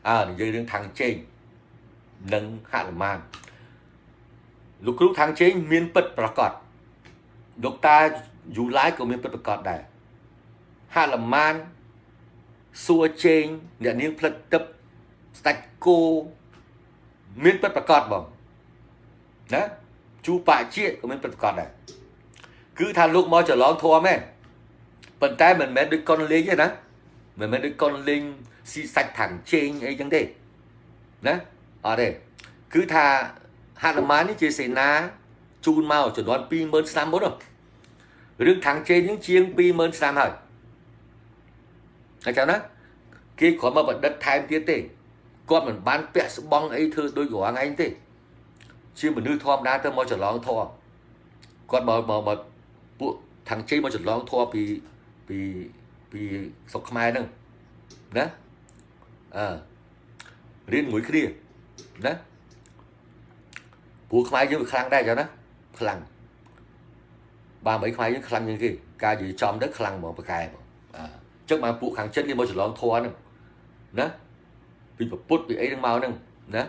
អើនិយាយរឿងខាងជេងនិងហនុមានលោកគ្រូខាងជេងមានពិតប្រកបលោកតាយូឡាយក៏មានពិតប្រកបដែរហនុមានសួរជេងអ្នកនាងផ្លិតទឹកស្ដេចគោមានពិតប្រកបបងណាជូបាជាក៏មានពិតប្រកបដែរគឺថាលោកមកច្រឡងធម៌មែនប៉ុន្តែមិនមែនដូចកុនលេងទេណាមិនមែនដូចកុនលេងស៊ីសាច់ខាងជេងអីចឹងទេណាអត់ទេគឺថាហនុមាននេះជាសេនាជូនមកចំនួន20000ឆ្នាំមុនរឿងខាងជេងនេះជាង20000ឆ្នាំហើយអញ្ចឹងណាគេគ្រាន់មកបណ្ឌិតថែមទៀតទេគាត់មិនបានពាក់ស្បង់អីធ្វើដូចរាល់ថ្ងៃទេជាមនុស្សធម្មតាទៅមកច្រឡងធម៌គាត់មកមកមកពួកខាងជេងមកច្រឡងធម៌ពីពីពីស្រុកខ្មែរហ្នឹងណាអើរៀនមួយគ្នាណាព្រោះខ្មែរយើងវាខ្លាំងដែរចឹងណាខ្លាំងបាទមិនខ្មែរយើងខ្លាំងជាងគេការនិយាយចំទៅខ្លាំងហ្មងប្រកែហ្មងអើចឹងបានពួកខាងចិនគេមកច្រឡងធម៌ហ្នឹងណាពីពុទ្ធពីអីហ្នឹងមកហ្នឹងណា